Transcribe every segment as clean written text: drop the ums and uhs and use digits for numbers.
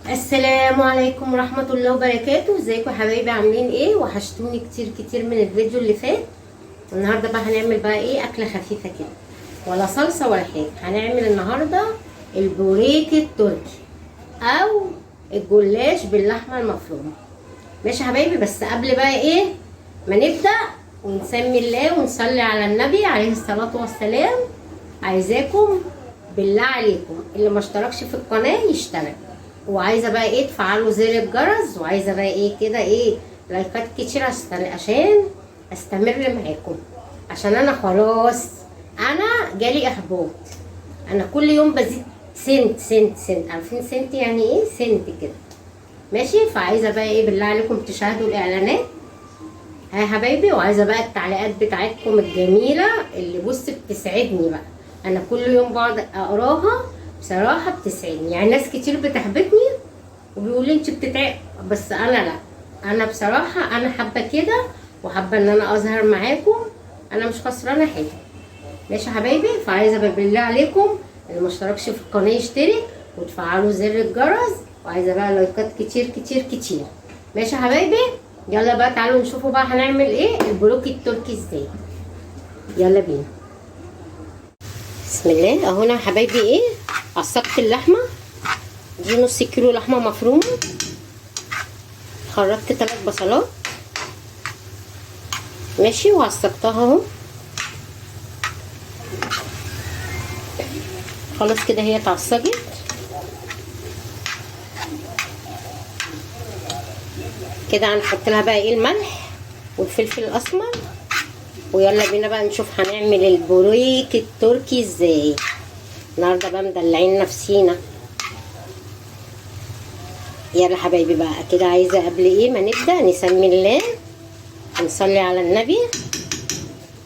السلام عليكم ورحمة الله وبركاته. ازيكم يا حبايبي؟ عاملين ايه؟ وحشتوني كتير كتير من الفيديو اللي فات. النهارده بقى هنعمل بقى ايه؟ اكلة خفيفة كده، ولا صلصة ولا حاجة. هنعمل النهارده البوريك التركي او الجلاش باللحمة المفرومة. ماشي يا حبايبي؟ بس قبل بقى ايه ما نبدأ ونسمي الله ونصلي على النبي عليه الصلاة والسلام، عايزاكم بالله عليكم اللي ما اشتركش في القناة يشترك، وعايزه بقى ايه تفعلوا زر الجرس، وعايزه بقى ايه كده ايه لايكات كتير عشان استمر معاكم، عشان انا خلاص انا جالي احباط. انا كل يوم بزيد سنت سنت سنت، عارفين سنت يعني ايه؟ سنت كده ماشي. فعايزه بقى ايه بالله عليكم تشاهدوا الاعلانات ها يا حبايبي، وعايزه بقى التعليقات بتاعتكم الجميلة اللي بص بتسعدني بقى، انا كل يوم بقعد اقراها بصراحة بتسعدني. يعني ناس كتير بتحبطني وبيقولوا لي انت بتتعب، بس انا لا، انا بصراحة انا حابة كده وحابة ان انا اظهر معاكم، انا مش خسرانة حاجة. ماشي يا حبايبي؟ فعايزه بقى بالله عليكم اللي ما اشتركش في القناة يشترك وتفعلوا زر الجرس، وعايزه بقى لايكات كتير كتير كتير. ماشي يا حبايبي؟ يلا بقى تعالوا نشوفوا بقى هنعمل ايه البروك التركي ازاي. يلا بينا. بسم الله. اهو انا يا حبايبي ايه عصقت اللحمة دي، نص كيلو لحمه مفرومه، خرطت 3 بصلات ماشي، وعصقتها اهو خلاص كده هي اتعصجت. كده هنحط لها بقى ايه الملح والفلفل الاسمر، ويلا بينا بقى نشوف هنعمل البوريك التركي ازاي. النهارده بقى مدلعين نفسينا. يلا حبايبي بقى كده، عايزه قبل ايه ما نبدا نسمي الله ونصلي على النبي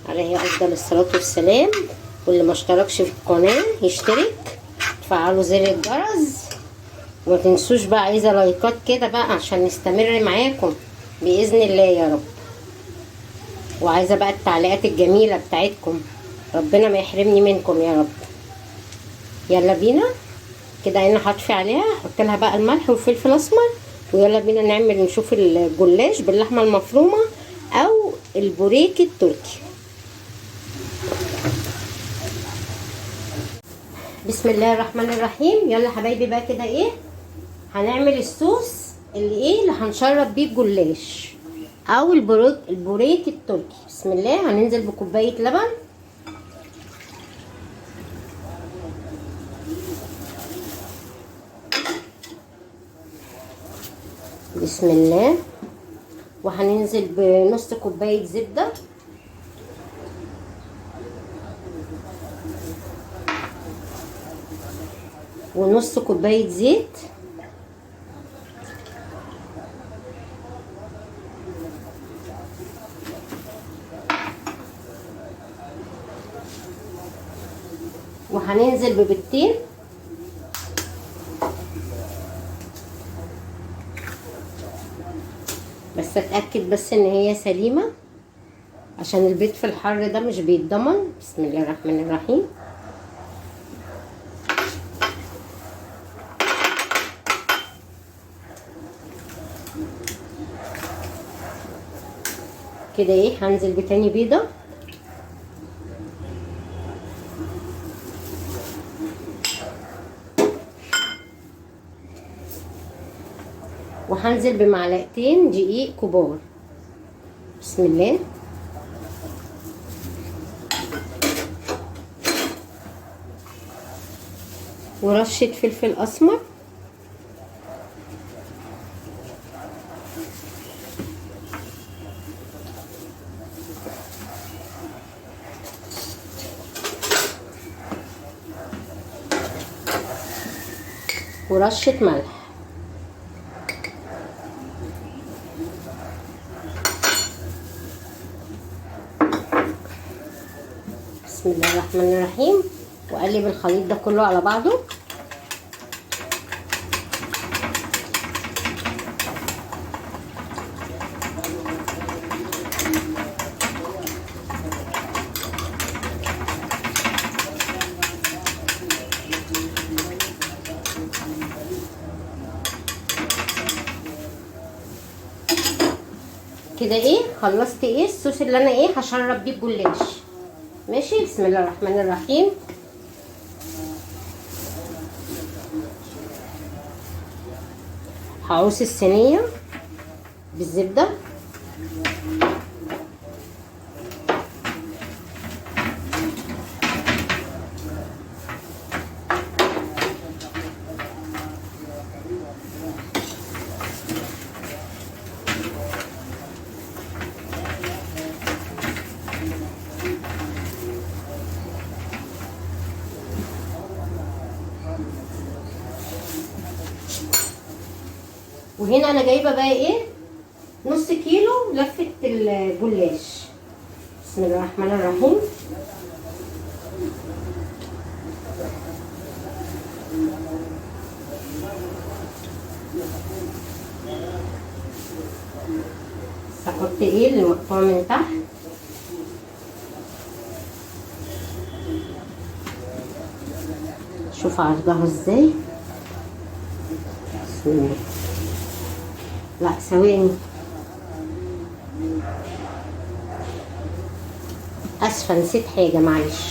عليه افضل الصلاة والسلام، واللي ما اشتركش في القناة يشترك، تفعلوا زر الجرس، وما تنسوش بقى عايزه لايكات كده بقى عشان نستمر معاكم باذن الله يا رب. وعايزه بقى التعليقات الجميلة بتاعتكم، ربنا ما يحرمني منكم يا رب. يلا بينا كده، انا هطفي عليها، احط لها بقى الملح والفلفل الاسمر، ويلا بينا نعمل نشوف الجلاش باللحمه المفرومه او البوريك التركي. بسم الله الرحمن الرحيم. يلا حبايبي بقى كده ايه هنعمل الصوص اللي ايه اللي هنشرب بيه الجلاش او البوريك التركي. بسم الله. هننزل بكوبايه لبن، بسم الله، وهننزل بنص كوباية زبدة، ونص كوباية زيت، وهننزل ببيضتين، بس اتاكد بس ان هي سليمة عشان البيض في الحر ده مش بيتضمن. بسم الله الرحمن الرحيم. كده ايه هنزل بتاني بيضة، وهنزل بمعلقتين دقيق كبار. بسم الله. ورشة فلفل اسمر، ورشة ملح. بسم الله الرحمن الرحيم. واقلب الخليط ده كله على بعضه. كده ايه خلصت ايه الصوص اللي انا ايه هشرب بيه الجلاش. ماشي، بسم الله الرحمن الرحيم. هعوص الصينية بالزبده. وهنا انا جايبه بقى ايه نص كيلو لفه الجلاش. بسم الله الرحمن الرحيم. هحط ايه اللي مقطوع من تحت. شوف عرضها ازاي. بسم الله. لا ثواني، اسفه نسيت حاجة معلش.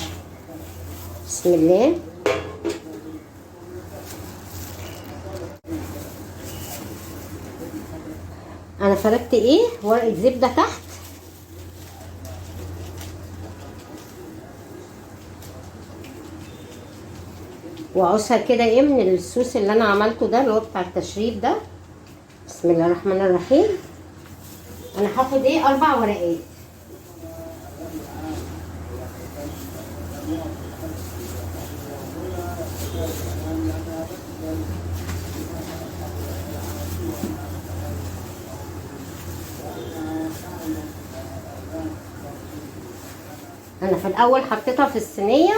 بسم الله. انا فردت ايه ورقة زبدة تحت، واعوزها كده ايه من الصوص اللي انا عملته ده اللي هو بتاع التشريب ده. بسم الله الرحمن الرحيم. انا هاخد ايه 4 ورقات. انا في الاول حطيتها في الصينية،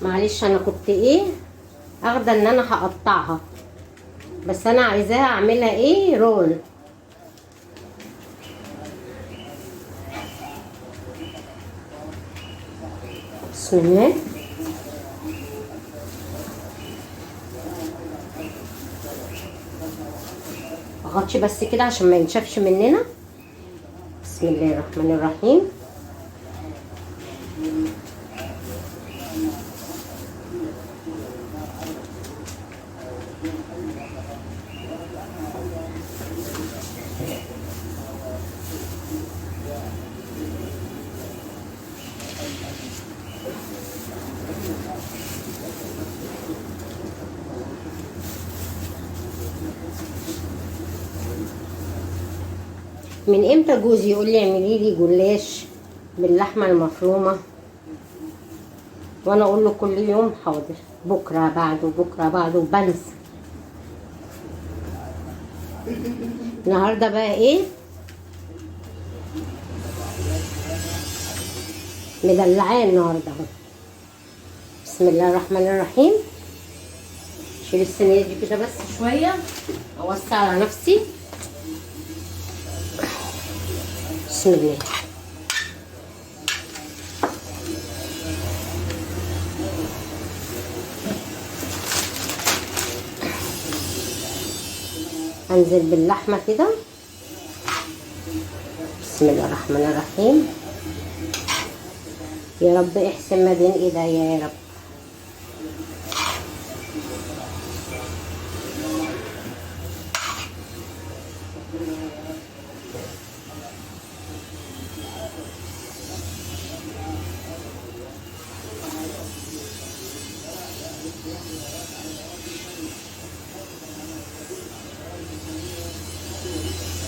معلش انا كنت ايه اخده ان انا هقطعها، بس انا عايزاها اعملها ايه رول. بسم الله. اغطي بس كده عشان ما ينشفش مننا. بسم الله الرحمن الرحيم. من امتى جوزي يقول لي اعملي لي جلاش باللحمه المفرومه، وانا اقول له كل يوم حاضر، بكره بعده بكره بعده، وبنسى. النهارده بقى ايه مدلعاه النهارده اهو. بسم الله الرحمن الرحيم. شيل الصينية دي كده بس شوية، اوسع على نفسي. بسم الله. انزل باللحمه كده. بسم الله الرحمن الرحيم. يا رب احسن ما بين ايديا يا رب.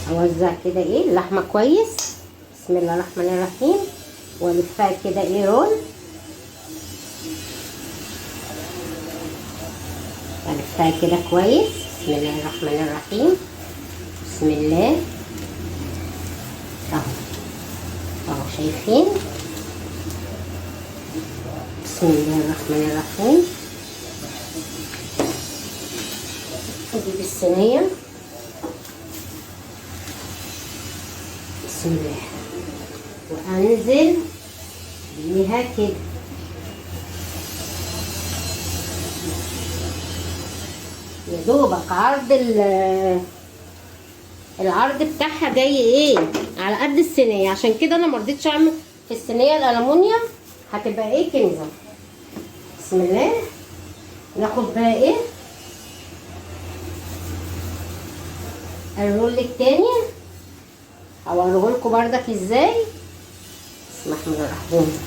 اوزع كده ايه اللحمة كويس. بسم الله الرحمن الرحيم. والفها كده ايه رول، الفها كده كويس. بسم الله الرحمن الرحيم. بسم الله. اهو اهو شايفين. بسم الله الرحمن الرحيم. اجيب الصينية. بسم الله. وانزل بيها كده. يا دوبك عرض العرض بتاعها جاي ايه على قد الصينية، عشان كده انا مرضتش اعمل في الصينية الالمونيوم، هتبقى ايه كنزه. بسم الله. ناخد بقى ايه الرول التاني، اوريهولكوا بردك ازاي. بسم الله الرحمن الرحيم.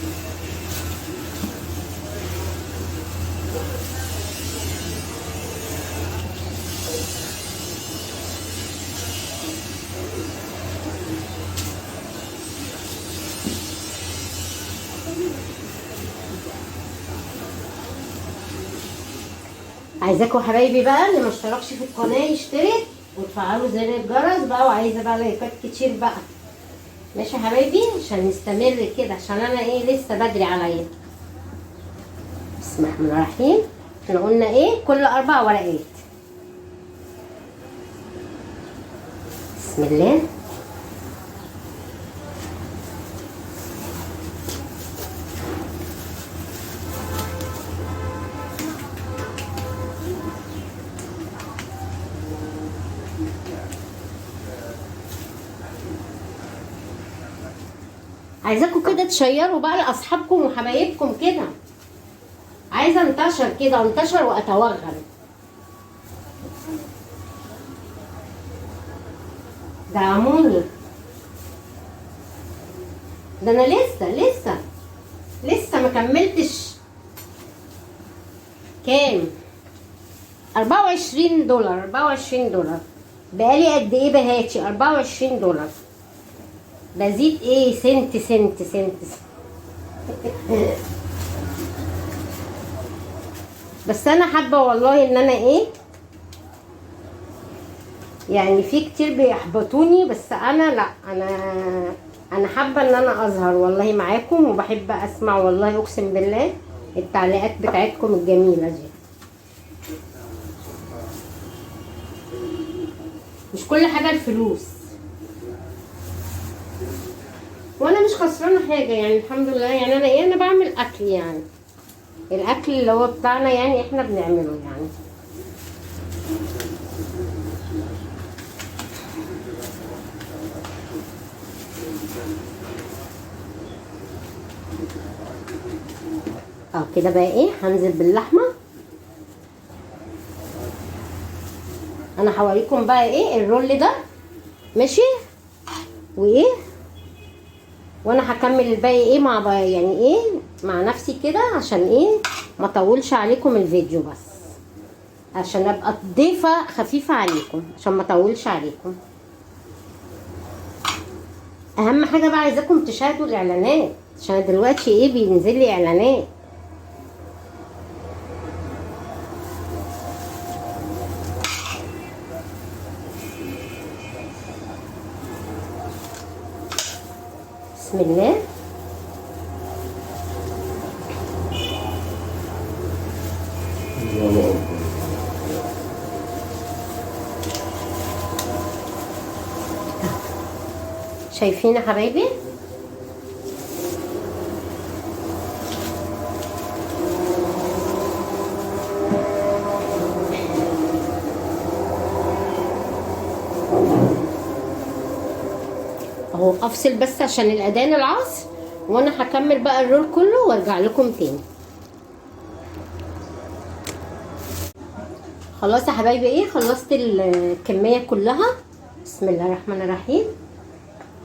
عايزاكم حبايبي بقى اللي ما اشتركش في القناة يشترك وتفعلوا زر الجرس بقى، وعايزه بقى لايكات كتير بقى. ماشي يا حبايبي عشان نستمر كده، عشان انا ايه لسه بدري عليا. بسم الله الرحمن الرحيم. احنا قلنا ايه كل 4 ورقات. بسم الله. عايزاكم كده تشيروا بقى لاصحابكم وحبايبكم كده، عايزه انتشر كده، انتشر واتوغل. دعموني، ده انا لسه لسه لسه ما كملتش كام، 24 دولار. 24 دولار بقالي قد ايه بهاتي؟ 24 دولار بزيد ايه سنت سنت سنت, سنت. بس انا حابة والله ان انا ايه يعني، في كتير بيحبطوني بس انا لا، انا حابة ان انا اظهر والله معاكم، وبحب اسمع والله اقسم بالله التعليقات بتاعتكم الجميلة دي. مش كل حاجة الفلوس، وانا مش خسرانة حاجة يعني الحمد لله. يعني انا ايه، انا بعمل اكل يعني، الاكل اللي هو بتاعنا يعني احنا بنعمله يعني. كده بقى ايه هنزل باللحمه. انا هوريكم بقى ايه الرول ده ماشي وايه، وانا هكمل الباقي ايه مع يعني ايه مع نفسي كده، عشان ايه ما اطولش عليكم الفيديو، بس عشان ابقى ضيفه خفيفة عليكم، عشان ما اطولش عليكم. اهم حاجة بقى عايزاكم تشاهدوا الاعلانات، عشان دلوقتي ايه بينزل لي اعلانات. بسم الله. شايفين يا حبايبي؟ اهو افصل بس عشان الاذان العصر، وانا هكمل بقى الرول كله وارجع لكم تاني. خلاص يا حبايبي ايه خلصت الكمية كلها. بسم الله الرحمن الرحيم.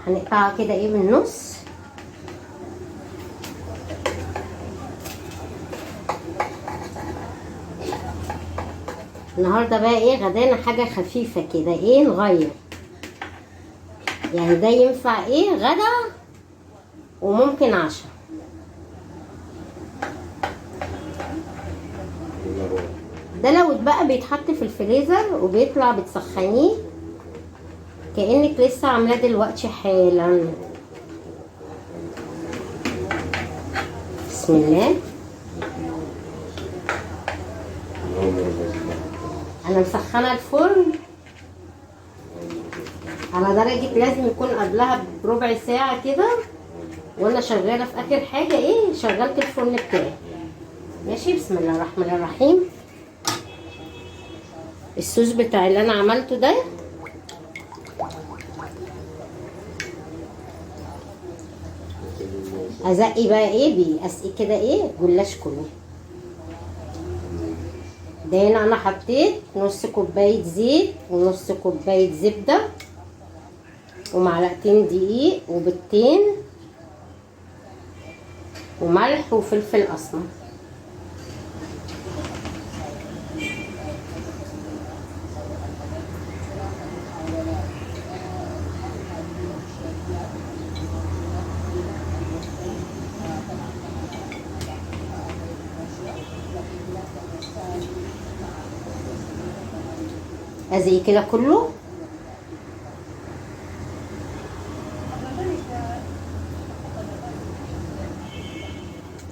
هنقطعها كده ايه بالنص. النهارده بقى ايه غدانا حاجة خفيفة كده، ايه نغير يعني، ده ينفع ايه غدا وممكن عشاء. ده لو اتبقى بيتحط في الفريزر وبيطلع بتسخنيه كأنك لسه عاملاه دلوقتي حالا. بسم الله. انا مسخنه الفرن على درجة لازم يكون قبلها بربع ساعة كده، وانا شغالة في اخر حاجة ايه شغلت الفرن بتاعي. ماشي. بسم الله الرحمن الرحيم. الصوص بتاع اللي انا عملته ده ازقي بقى ايه بيه، اسقي كده ايه الجلاش كله. ده هنا انا حطيت نص كوباية زيت ونص كوباية زبدة ومعلقتين دقيق وبيضتين وملح وفلفل اسمر. ازي كده كله.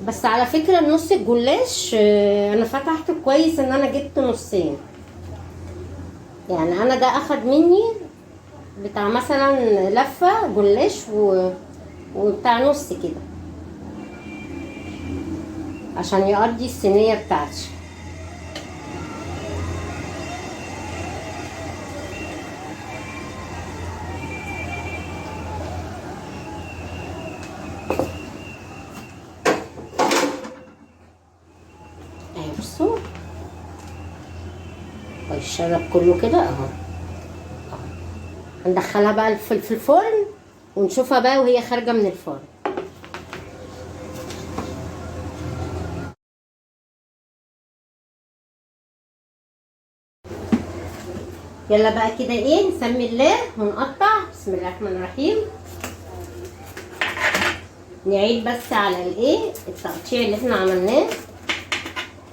بس على فكرة النص الجلاش انا فتحته كويس ان انا جبت نصين، يعني انا ده اخد مني بتاع مثلا لفة جلاش وبتاع نص كده عشان يقضي الصينية بتاعتي. بصوا ويشرب كله كده اهو. هندخلها بقى في الفرن ونشوفها بقى وهي خارجه من الفرن. يلا بقى كده ايه، نسمي الله ونقطع. بسم الله الرحمن الرحيم. نعيد بس على الايه التقطيع اللي احنا عملناه.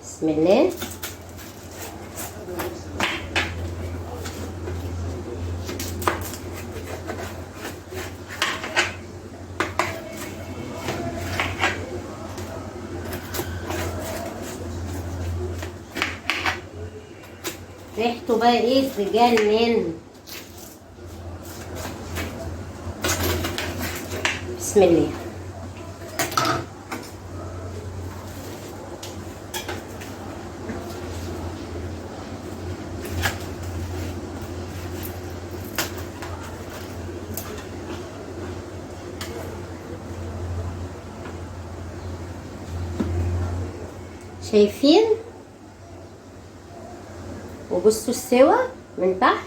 بسم الله. ريحته بقى ايه تجنن. بسم الله. شايفين؟ وبصوا السوا من تحت.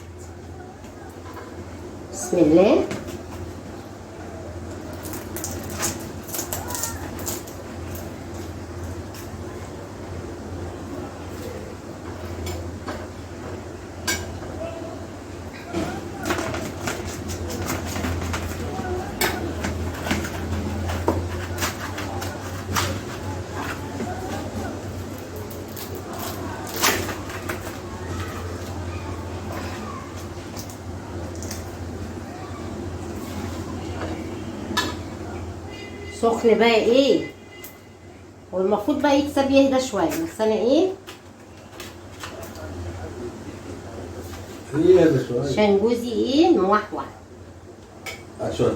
بسم الله. سخن بقى ايه، والمفروض بقى يتساب يهدى شوية، بس انا ايه يهدى شوية عشان جوزي ايه موحوح. شوية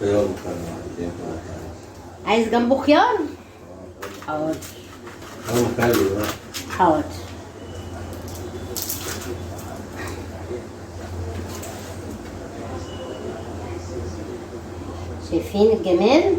خيار مخلل. عايز جنبه خيار؟ حاضر. مخلل. حاضر. شايفين الجمال؟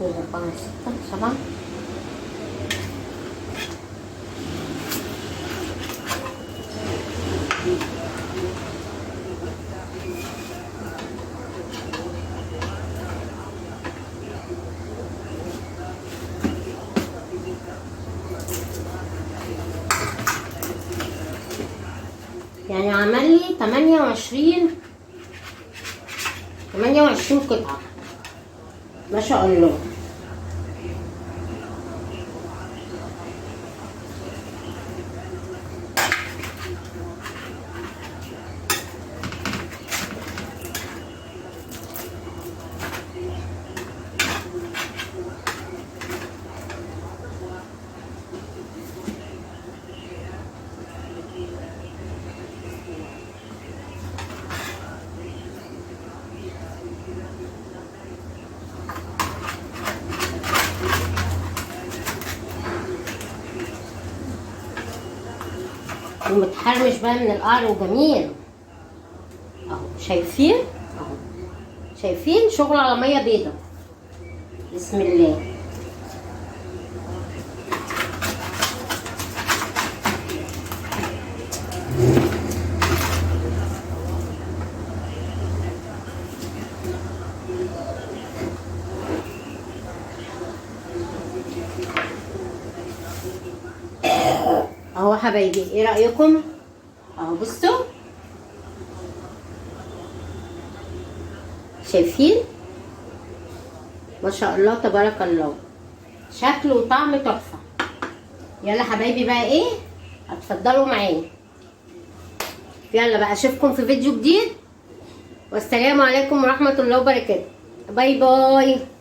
أربعة ستة سبعة. يعني عمل لي 28 قطعة ما شاء الله. ومتحرمش بقى من القعر وجميل اهو. شايفين اهو، شايفين شغل على مية بيضة. بسم الله. اهو حبايبي، ايه رايكم؟ اهو بصوا، شايفين ما شاء الله تبارك الله، شكل وطعم تحفة. يلا حبايبي بقى ايه، اتفضلوا معايا. يلا بقى اشوفكم في فيديو جديد، والسلام عليكم ورحمة الله وبركاته. bye bye.